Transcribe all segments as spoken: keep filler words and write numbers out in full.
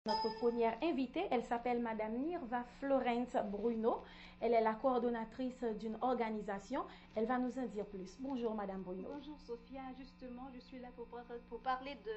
Notre première invitée, elle s'appelle Madame Nirva Florence Bruno. Elle est la coordonnatrice d'une organisation. Elle va nous en dire plus. Bonjour, Madame Bruno. Bonjour, Sophia. Justement, je suis là pour, par- pour parler de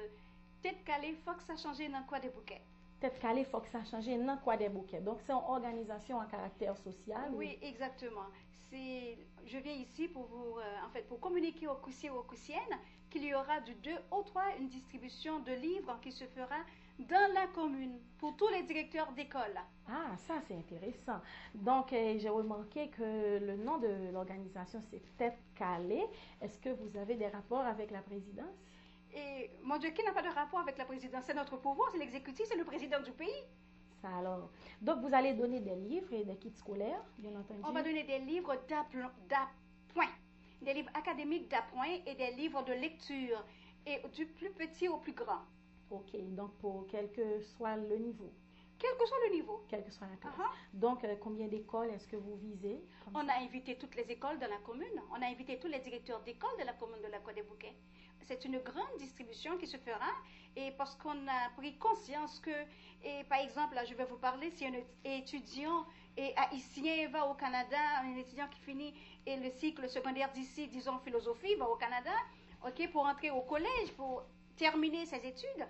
Tèt Kale, Fòk Sa Chanje nan Kwadèboukè. Tèt Kale, Fòk Sa Chanje nan Kwadèboukè. Donk, se yon òganizasyon a karaktè sosyal. Oui, exactement. C'est, je viens ici pour vous, euh, en fait, pour communiquer aux Kousyen, aux Kousyènes, qu'il y aura du deux au trois une distribution de livres qui se fera dans la commune pour tous les directeurs d'école. Ah, ça c'est intéressant. Donc, euh, j'ai remarqué que le nom de l'organisation c'est Tête Calée. Est-ce que vous avez des rapports avec la présidence? Et mon Dieu, qui n'a pas de rapport avec la présidence? C'est notre pouvoir, c'est l'exécutif, c'est le président du pays. Ça alors. Donc, vous allez donner des livres et des kits scolaires, bien entendu. On va donner des livres d'apl- d'appoint, des livres académiques d'appoint et des livres de lecture, et du plus petit au plus grand. Ok, donc pour quel que soit le niveau. Quel que soit le niveau. Quel que soit la classe. Uh-huh. Donc, euh, combien d'écoles est-ce que vous visez comme On ça? A invité toutes les écoles de la commune. On a invité tous les directeurs d'école de la commune de la Croix-des-Bouquets. C'est une grande distribution qui se fera et parce qu'on a pris conscience que, et par exemple, là, je vais vous parler, si un étudiant et haïtien va au Canada, un étudiant qui finit et le cycle secondaire d'ici, disons philosophie, va au Canada, ok, pour entrer au collège, pour terminer ses études,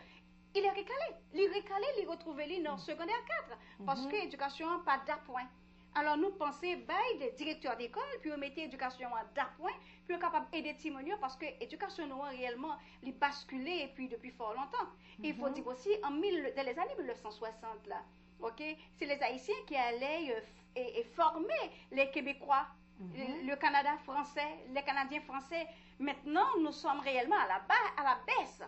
il est recalé. Li rekale, li retwouve li nan segondè kat, paske edikasyon an pa dapwen. Alò, nou panse bay de direktè dekòl pou yo mete edikasyon an dapwen, pou yo kapab ede timoun yo, paske edikasyon nou an reyèlman, li baskile epi depi fò lontan. Il faut dire aussi, en mille, dans les années mille neuf cent soixante, là, ok, c'est les Haïtiens qui allaient euh, f- et, et former les Québécois, le, le Canada français, les Canadiens français. Maintenant, nous sommes réellement à la, ba- à la baisse.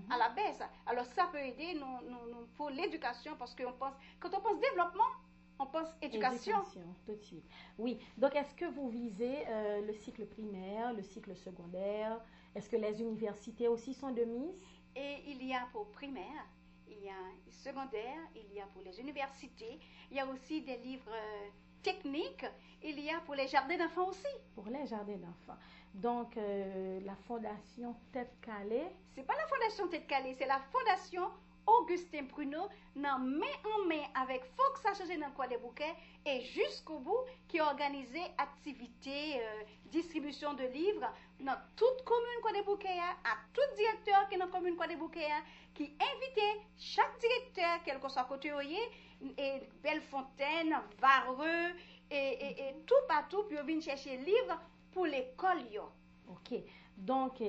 À la baisse. Alors, ça peut aider nous, nous, nous, pour l'éducation parce qu'on pense, quand on pense développement, on pense éducation. Éducation, tout de suite. Oui. Donc, est-ce que vous visez euh, le cycle primaire, le cycle secondaire? Est-ce que les universités aussi sont de mise? Et il y a pour primaire, il y a secondaire, il y a pour les universités, il y a aussi des livres euh, techniques, il y a pour les jardins d'enfants aussi. Pour les jardins d'enfants. Donc, euh, la fondation Tête Calée. C'est pas la fondation Tête Calée, c'est la fondation Augustin Bruno, nan men an men avèk Fòk Sa Chanje nan Kwadèboukè e Jusqu'au Bout, ki òganize aktivite euh, distribution de livres dans toute commune Kwadèboukè, à tout directeur qui est dans commune Kwadèboukè, qui invite chaque directeur, quel que soit côté, Bellefontaine, Varreux, et, et, et tout partout, pour venir chercher livres pour l'école. Ok. Donk,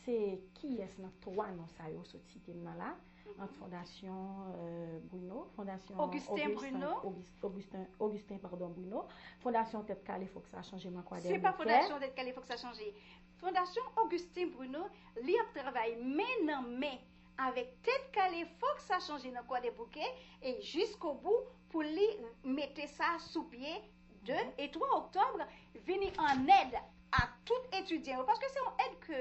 se kiyès nan twa non sa yo sot site m nan la? Ant Fondasyon euh, Bruno, Fondasyon Augustin Bruno. Augustin, Augustin pardon, Bruno, Fondasyon Tèt Kale Fòk Sa Chanje nan Kwadèboukè. Se pa Fondasyon Tèt Kale Fòk Sa Chanje. Fondasyon Augustin Bruno, li ap travay men nan men avèk Tèt Kale Fòk Sa Chanje nan Kwadèboukè e Jusqu'au Bout pou li mete sa sou pye de e twa oktòb, vini an èd a tout etidyan yo, paske se yon èd ke,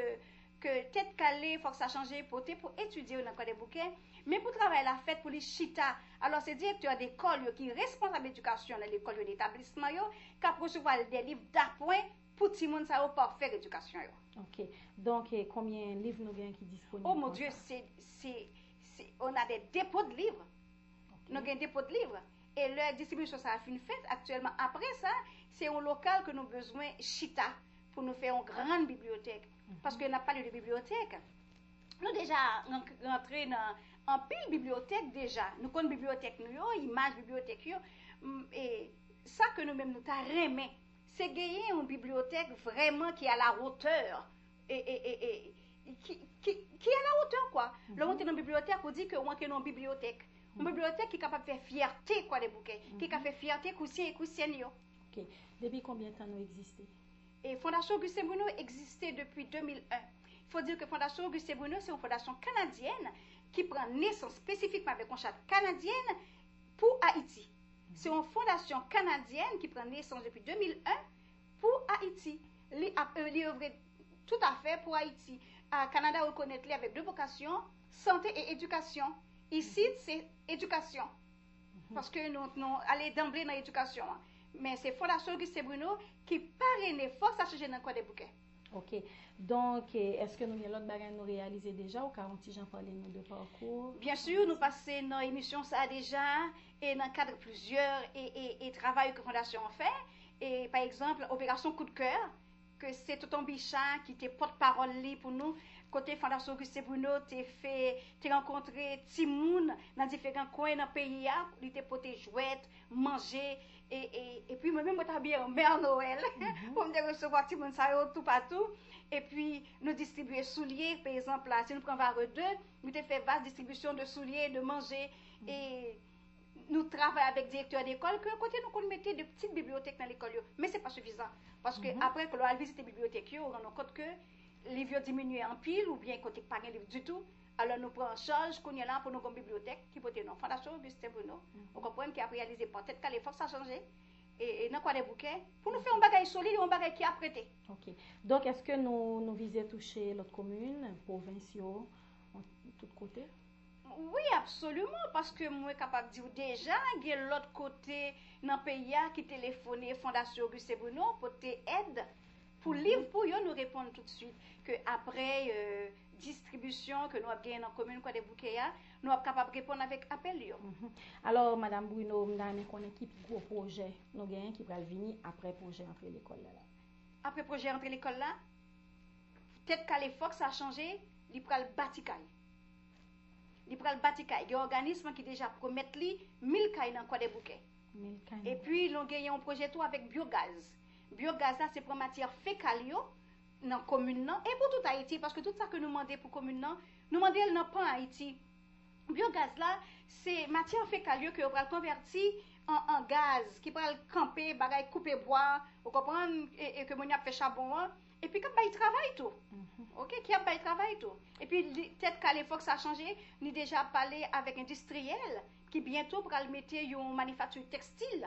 ke Tèt Kale Fòk Sa Chanje pote pou etidye yo nan Kwadèboukè, men pou travay la fèt, pou li chita. Alò, se direktè dekòl yo ki responsab edikasyon nan lekòl yo, nan etablisman yo, k ap resevwa de liv dapwen pou timoun sa yo pa fè edikasyon yo. Ok. Donk, konbyen liv nou gen ki disponib? Oh mon Dieu, c'est, c'est, c'est, on a des dépôts de livres. Nou gen depo de liv. E lè distribisyon sa a fin fèt, aktyèlman, apre sa, se yon lokal ke nou bezwen chita pou nou fè yon gran bibliyotèk. Paske n ap pale de bibliyotèk, nou deja rantre nan anpil bibliyotèk deja. Nou konn bibliyotèk nou yo, imaj bibliyotèk yo. E sa ke nou menm nou ta renmen, se genyen yon bibliyotèk vrèman ki a la wotè e, e, e, e, ki, ki, ki a la wotè, kwa. Lè w antre nan bibliyotèk, ou di ke w antre nan yon bibliyotèk. Yon bibliyotèk ki kapab fè fyète Kwadèboukè, ki ka fè fyète Kousyen e Kousyèn yo. Ok. Depi konbyen tan nou egziste? E Fondasyon Augustin Bruno egziste depi de mil en. Fò di ke Fondasyon Augustin Bruno se yon fondasyon kanadyèn ki pran nesans espesifikman avèk yon chat kanadyèn pou Ayiti. Se yon fondasyon kanadyèn ki pran nesans depi de mil en pou Ayiti. Li ap li evre toutafè pou Ayiti. A, Kanada rekonèt li avèk de vokasyon, sante e edikasyon. Isit, se edikasyon. Paske nou, nou ale danble nan edikasyon an. Men se Fondasyon Augustin Bruno ki parene Fòk Sa Chanje nan Kwadèboukè. Ok. Donk, eh, èske nou gen lòt bagay nou reyalize deja? Ou ka yon ti jan pale nou de pakou? Byen si, nou pase nan emisyon sa a deja, e nan kad plizyè e, e, e travay ke fondasyon an fè. E pa egzanp, operasyon Kout Kè, ke se Tonton Bicha ki te pòtpawòl li pou nou, kote Fondasyon Augustin Bruno te fè, te rankontre timoun nan diferan kwen nan peyi a, li te pote jwèt, manje, e, e, epi mwen menm mwen te abiye an Mè Nwèl pou m te resevwa timoun sa yo toupatou. Epi nou distribiye soulye, pa egzanp la, si nou pran Varreux de, nou te fè vas distribisyon de soulye, de manje, e nou travay avèk direktè lekòl, ke kote nou konn mete de pitit bibliyotèk nan lekòl yo. Men se pa sifizan. Paske apre ke lè w al vizite bibliyotèk yo, ou rann ou kont ke liv yo diminye anpil, oubyen kote pa gen liv ditou. Alò nou pran an chaj kounye a la pou nou gen yon bibliyotèk ki pote non Fondasyon Augustin Bruno. Ou konprann, ki ap reyalize pa Tèt Kale, fòk sa chanje. E, e nan Kwadèboukè, pou nou fè yon bagay solid, yon bagay ki ap rete. Ok. Donk, èske nou, nou vize touche lòt komin, pwovens yo, tout kote? Wi, absoliman, paske mwen kapab di w deja, gen lòt kote nan peyi a ki telefone Fondasyon Augustin Bruno, pote èd pou liv pou yo, nou reponn toutswit. Ke apre, euh, distribisyon ke nou ap genyen nan komin Kwadèboukè a, nou ap kapab reponn avèk apèl yo. Mhm. Alò, Madanm Bruno, m ta renmen konnen ki pi gwo pwojè nou genyen ki pral vini apre pwojè antre lekòl la la. Apre pwojè antre lekòl la, Tèt Kale, fòk sa chanje, li pral bati kay. Li pral bati kay. Gen òganism ki deja pwomèt li mil kay nan Kwadèboukè. Mil kay. Epi nou genyen yon pwojè tou avèk byogaz. Byogaz la, se pran matyè fekal yo nan komin nan e pou tout Ayiti, paske tout sa ke nou mande pou komin nan, nou mande l nan Pan Ayiti. Byogaz la, se matyè fekal yo ke yo pral konvèti an, an gaz, ki pral kanpe bagay koupe bwa, ou konprann, e, e ke moun y ap fè chabon an, epi k ap bay travay tou. Ok, ki ap bay travay tou. Epi li, Tèt Kale, fòk sa chanje, ni deja pale avèk endistriyèl ki byento pral mete yon manifakti tèkstil,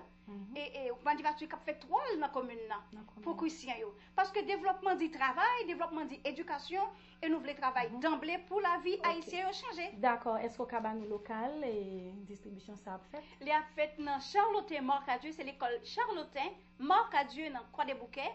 e, e manifakti k ap fè twal nan komin nan pou Krisyen yo. Paske devlòpman di travay, devlòpman di edikasyon, e nou vle travay danble pou lavi ayisyen yo chanje. Dakò, èske w ka ba nou lokal e distribisyon sa ap fèt? Li ap fèt nan Charlotin Marcadieu, se lekòl Charlotin Marcadieu nan Kwadèboukè,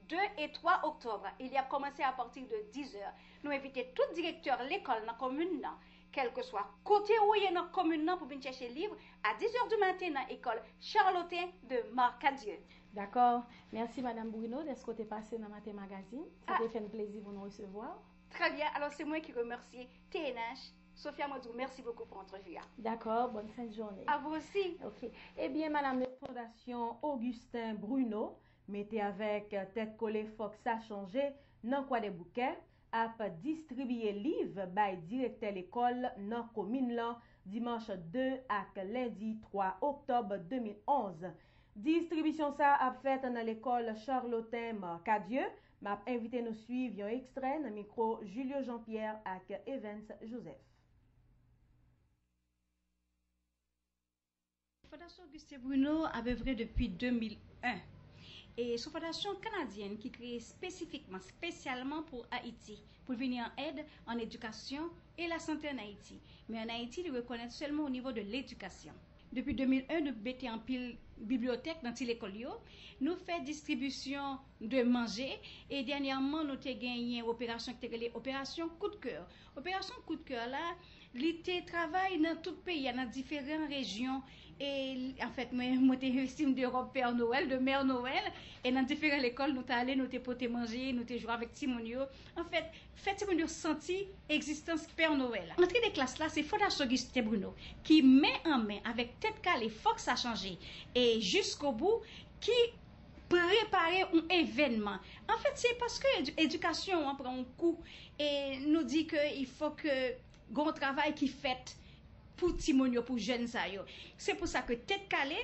de e twa oktòb, e li ap kòmanse apati de diz è. Nou envite tout direktè lekòl nan komin nan, kèlkeswa kote ou ye nan komin nan, pou vin chèche liv a diz è di maten nan ekòl Charlotin de Marcadieu. Dakò. Mèsi, Madanm Bruno, dèske w te pase nan Maten Magazine. Sa te fè n plezi pou nou resevwa w. Trè byen. Alò, se mwen ki remèsye T N H. Sofia, mwen di w mèsi bokou pou antrevi a. Dakò, bòn fen de jounen. A vous aussi. Ok. Ebyen, Madanm, Fondasyon Augustin Bruno mete avèk Tèt Kale, fòk sa chanje nan Kwadèboukè ap distribiye liv bay direktè lekòl nan komin lan dimanch de ak lendi twa oktòb de mil onz. Distribisyon sa a ap fèt nan lekòl Charlotin Marcadieu. M ap envite nou swiv yon ekstrè nan mikwo Julio Jean Pierre ak Evens Joseph. Fondasyon Augustin Bruno ap evre depi de mil en. E se yon fondasyon kanadyèn ki kreye espesifikman, espesyalman pou Ayiti, pou l vini an èd an edikasyon e lasante an Ayiti. Men an Ayiti, li rekonèt sèlman o nivo de ledikasyon. Depi de mil en, nou mete anpil bibliyotèk nan ti lekòl yo. Nou fè distribisyon de manje. E dènyèman, nou te genyen operasyon ki te rele Operasyon Kout Kè. Operasyon Kout Kè la, li te travay nan tout peyi a, nan diferan rejyon. E, anfèt, mwen, mwen te vin de wòb Pè Nwèl, de Mè Nwèl. E nan diferan lekòl, nou t ale, nou te pote manje, nou te jwe avèk timoun yo. Anfèt, fè timoun yo santi egzistans Pè Nwèl. Antre de klas la, se Fondasyon Augustin Bruno ki, men an men avèk Tèt Kale, fòk sa chanje, e Jiskobou, ki prepare yon evènman. Anfèt, se paske edi- edikasyon an pran yon kou, e nou di ke il faut que gen yon travay ki fèt pou timoun yo, pou jèn sa yo. Se pou sa ke Tèt Kale,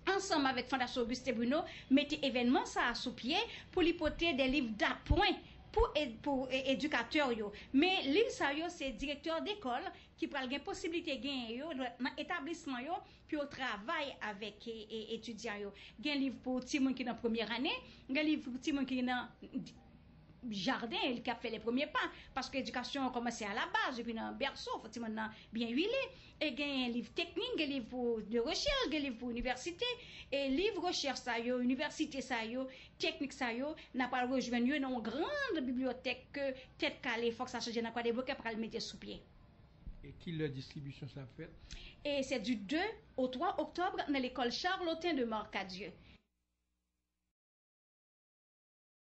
ansanm avèk Fondasyon Augustin Bruno, mete evènman sa a sou pye pou li pote de liv dapwen pou, ed- pou e- edikatè yo. Men liv sa yo, se direktè dekòl ki pral gen posiblite genyen yo nan etablisman yo pou yo travay avèk e- e- etidyan yo. Gen liv pou timoun ki nan premyè ane, gen liv pou timoun ki nan jaden, e li k ap fè le premye pa, paske edikasyon an kòmanse a la baz, depi nan bèso, fò timoun nan byen wile, e genyen liv teknik, gen liv pou de rechèch, gen liv pou inivèsite, e liv rechèch sa yo, inivèsite sa yo, teknik sa yo, n a pral rejwenn yo nan yon gran bibliyotèk ke Tèt Kale, Fòk Sa Chanje nan Kwadèboukè pral mete sou pye. E ki lè distribisyon sa ap fèt? E se du deux au trois octobre nan lekòl Charlotin de Marcadieu.